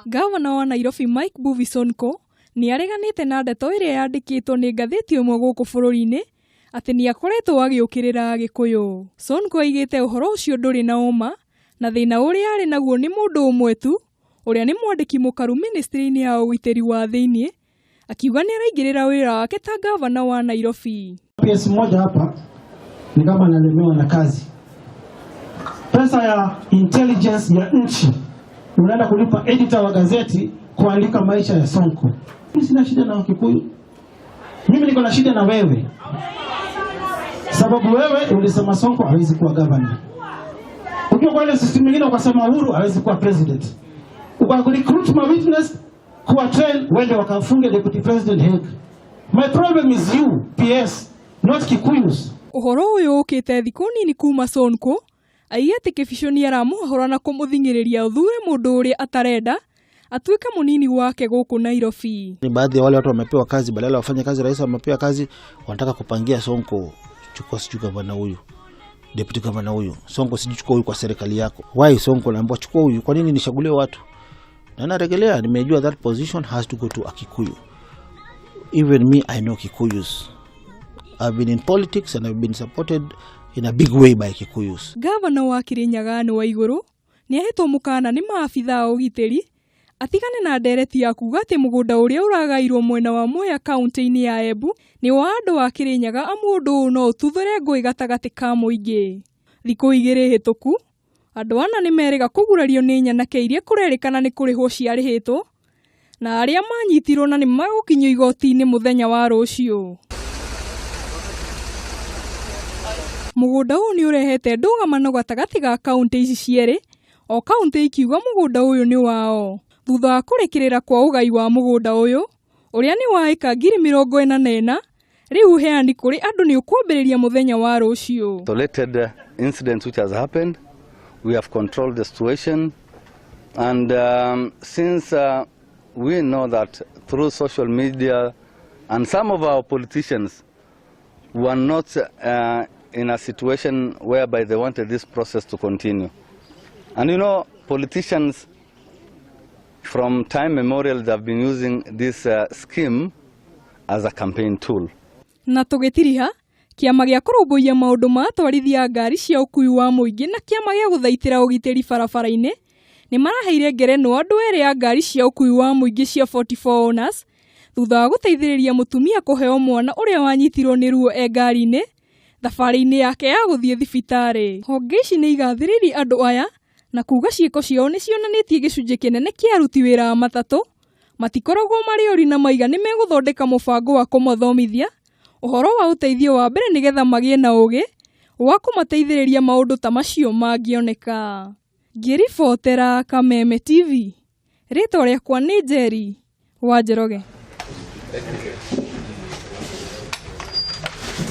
Gavana wa Nairobi Mike Mbuvi Sonko nĩ areganĩte na ndeto ĩrĩa yandĩkĩtwo nĩ ngathĩti ĩmwe gũkũ bũrũri-inĩ atĩ nĩ akoretwo agĩũkĩrĩra Agĩkũyũ. Sonko aigĩte ũhoro ũcio ndũrĩ na ũma na thĩna ũrĩa arĩ naguo nĩ mũndũ ũmwe tu ũrĩa nĩ mwandĩki mũkaru ministry-inĩ ya ũgitĩri wa thĩinĩ akiuga nĩ araingĩrĩra wĩra wake ta gavana wa Nairobi. PS mmoja hapa ni kama analemewa na kazi. Pesa ya intelligence ya nchi unaenda kulipa editor wa gazeti kuandika maisha ya Sonko. Mimi sina shida na Wakikuyu, mimi niko na shida na wewe, sababu wewe ulisema Sonko hawezi kuwa governor. Ukiwa kwa ile system nyingine ukasema Uhuru hawezi kuwa president, uka recruit ma witness kuwa train wende wakafunge deputy president Hague. My problem is you PS, not Kikuyus. Ũhoro ũyũ ũkĩte thikũ nini kuma Sonko aige atĩ Kĩbicũ nĩ aramũhahũra na kũmũthing'ĩrĩria athure mũndũ ũrĩa atarenda atuĩke mũnini wake gũkũ Nairobi. Ni baadhi ya wale watu wamepewa kazi, badala wafanye kazi, rais wamepewa kazi, wanataka kupangia Sonko, chukua sijui gavana huyu, deputy gavana huyu, Sonko sijui chukua huyu kwa serikali yako. Why Sonko naambiwa chukua huyu? Kwa nini nichagulie watu? Na naregelea, nimejua that position has to go to a Kikuyu. Even me, I know Kikuyus. I've been in politics and I've been supported in a big way by Kikuyus. Gavana wa Kirinyaga Anne Waiguru nĩ ahetwo mũkana nĩ maabitha a ũgitĩri atigane na ndereti ya kuga atĩ mũgũnda ũrĩa ũragairwo mwena wa Mwea kaunti-inĩ ya Embu nĩ wa andũ a Kirinyaga amu ũndũ ũyũ no ũtuthũre ngũĩ gatagatĩ ka mũingĩ. Thikũ igĩrĩ hĩtũku andũ ana nĩ merĩga kũgurario nĩ nyanake iria kũrerĩkana nĩ kũrĩhwo ciarĩhĩtwo na arĩa manyitirwo na nĩ magũkinyio igoti-inĩ mũthenya wa rũciũ. Mũgũnda ũyũ nĩ ũrehete ndũgamano gatagatĩ ga kaunti ici cierĩ o kaunti ikiuga mũgũnda ũyũ nĩ wao. Thutha wa kũrĩkĩrĩra kwa ũgai wa mũgũnda ũyũ ũrĩa nĩ wa ĩka 44,000 rĩu ũheani kũrĩ andũ nĩ ũkwambĩrĩria mũthenya wa rũciũ. Isolated incident which has happened, we have controlled the situation, and since we know that through social media and some of our politicians were not in a situation whereby they wanted this process to continue. And you know, politicians from time memorial, they have been using this scheme as a campaign tool. Na tũgĩtiriha kĩama gĩa kũrũmbũiya maũndũ ma atwarithia a ngari cia ũkui wa mũingĩ na kĩama gĩa gũthaitĩra ũgitĩri barabara-inĩ nĩ maraheire ngerenwa andũ erĩ a ngari cia ũkui wa mũingĩ cia 44 Owners thutha wa gũteithĩrĩria mũtumia kũheo mwana ũrĩa wanyitirwo nĩ ruo e ngari-inĩ thabarĩ-inĩ yake ya gũthiĩ thibitarĩ. Honge ici nĩ igathĩrĩirie andũ aya na kuga ciĩko ciao nĩ cionanĩtie gĩcunjĩ kĩnene kĩa aruti wĩra a matatũ matikoragwo marĩ ori na maiga nĩ megũthondeka mũbango wa kũmathomithia ũhoro wa ũteithio wa mbere nĩgetha magĩe na ũgĩ wa kũmateithĩrĩria maũndũ ta macio mangĩoneka. Ngĩribotera Kameme TV, rĩtwa rĩakwa nĩ Njeri wa Njoroge.